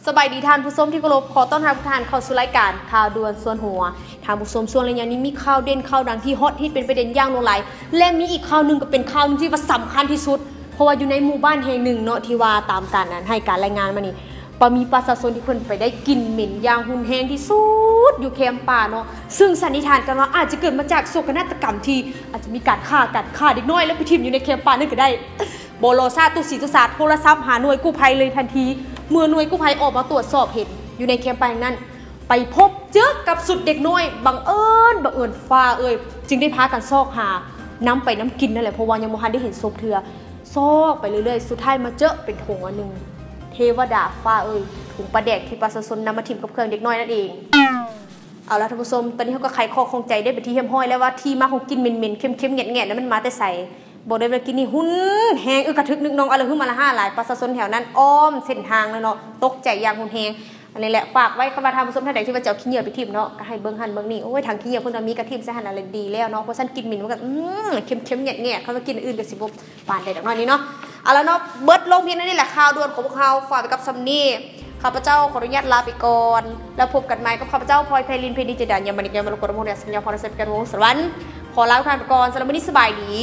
ສະບາຍດີທ່ານຜູ້ຊົມທີ່ເຄົາລົບ, ຂໍຕ້ອນຮັບທຸກທ່ານເຂົ້າສູ່ລາຍການຂ່າວດ່ວນຊວນຫົວ. ທ່ານຜູ້ຊົມ, ຊ່ວງໄລຍະນີ້ມີຂ່າວເດັ່ນ, ຂ່າວດັງທີ່ຮອດຮິດເປັນປະເດັນຢ່າງຫຼວງຫຼາຍ ແລະ ມີອີກຂ່າວໜຶ່ງກໍເປັນຂ່າວໜຶ່ງທີ່ວ່າສຳຄັນທີ່ສຸດ, ເພາະວ່າຢູ່ໃນໝູ່ບ້ານແຫ່ງໜຶ່ງເນາະ ທີ່ວ່າຕາມການອັນໃຫ້ການລາຍງານມານີ້ ປະ ມີປະຊາຊົນທີ່ເພິ່ນໄປໄດ້ກິ່ນເໝັນຢ່າງຮຸນແຮງທີ່ສຸດຢູ່ແຄມປ່າເນາະ, ຊຶ່ງສັນນິຖານກັນວ່າອາດຈະເກີດມາຈາກໂສກະນາດຕະກຳທີ່ອາດຈະມີການຂ້າກັນ, ຂ້າເດັກນ້ອຍແລ້ວໄປຖິ້ມຢູ່ໃນແຄມປ່ານັ້ນກໍໄດ້. ບໍ່ລໍຊ້າ, ຕູ້ສີຕູ້ສາ ໂທລະສັບຫາໜ່ວຍກູ້ໄພເລີຍທັນທີ. ເມື່ອໜ່ວຍກູ້ໄພອອກມາຕວດສອບເຫັນຢູ່ໃນແຄມປ່າແຫ່ງນັ້ນ ໄປພົບເຈີກັບຊຸດເດັກນ້ອຍ, ບັງເອີນ, ບັງເອີນຟ້າເອີຍ, ຈຶ່ງໄດ້ພາກັນຊອກຫານຳໄປນຳກິນນັ້ນແຫຼະ, ເພາະວ່າຍັງບໍ່ທັນໄດ້ເຫັນສົບເທື່ອ. ຊອກໄປເລື້ອຍໆ, ສຸດທ້າຍມາເຈີເປັນຖົງອັນໜຶ່ງ. ເທວະດາຟ້າເອີຍ, ຖົງປາແດກທີ່ປະຊາຊົນນຳມາຖິ້ມກັບເຄື່ອງເດັກນ້ອຍນັ້ນເອງ. ເອົາລະທ່ານຜູ້ຊົມ, ຕອນນີ້ເຮົາກໍໄຂຂໍ້ຂ້ອງໃຈໄດ້ເປັນທີ່ຮຽບຮ້ອຍແລ້ວວ່າ ທີ່ມາຂອງກິ່ນເໝັນໆ ເຄັມໆ ແງດໆ ນັ້ນມັນມາແຕ່ໃສ. ບອກໄດ້ວ່າກິ່ນນີ້ຮຸນແຮງ, ອຶກກະທຶກນຶກນອງ ອະລະຫຶມອະລະຫາຫຼາຍ, ປະຊາຊົນແຖວນັ້ນອ້ອມເສັ້ນທາງເລີຍເນາະ ຕົກໃຈຢ່າງຮຸນແຮງ. ອັນນີ້ແຫຼະ ຝາກໄວ້, ຄັນວ່າທ່ານຜູ້ຊົມທ່ານໃດທີ່ວ່າຈະເອົາຂີ້ເຫຍື້ອໄປຖິ້ມເນາະ ກໍໃຫ້ເບິ່ງຫັ້ນເບິ່ງນີ້, ໂອ້ຍ ຖັງຂີ້ເຫຍື້ອເພິ່ນກໍມີ, ກະຖິ້ມໃສ່ຫັ້ນລະດີແລ້ວເນາະ, ເພາະຊັ້ນກິ່ນເໝັນມັນກໍ ອືມ ເຄັມໆ ແງດໆ, ຄັນວ່າກິ່ນອື່ນກໍຊິບໍ່ປານໃດດອກເນາະ ນີ້ເນາະ. ເອົາລະເນາະ, ເບິດລົງພຽງເທົ່ານີ້ແຫຼະ ຂ່າວດ່ວນຂອງພວກເຮົາ, ຝາກໄວ້ກັບສ່ຳນີ້. ຂ້າພະເຈົ້າຂໍອະນຸຍາດລາໄປກ່ອນ ແລ້ວພົບກັນໃໝ່ກັບຂ້າພະເຈົ້າ ພອຍໄພລິນ ເພດີ ເຈດາ ຍາມມະນິກ ຍາມມະລົກ ມະໂນ ສັນຍາ ພອນ ແຊບ ແກ່ນ ວົງສະຫວັນ. ຂໍລາທຸກທ່ານໄປກ່ອນ, ສຳລັບມື້ນີ້ສະບາຍດີ.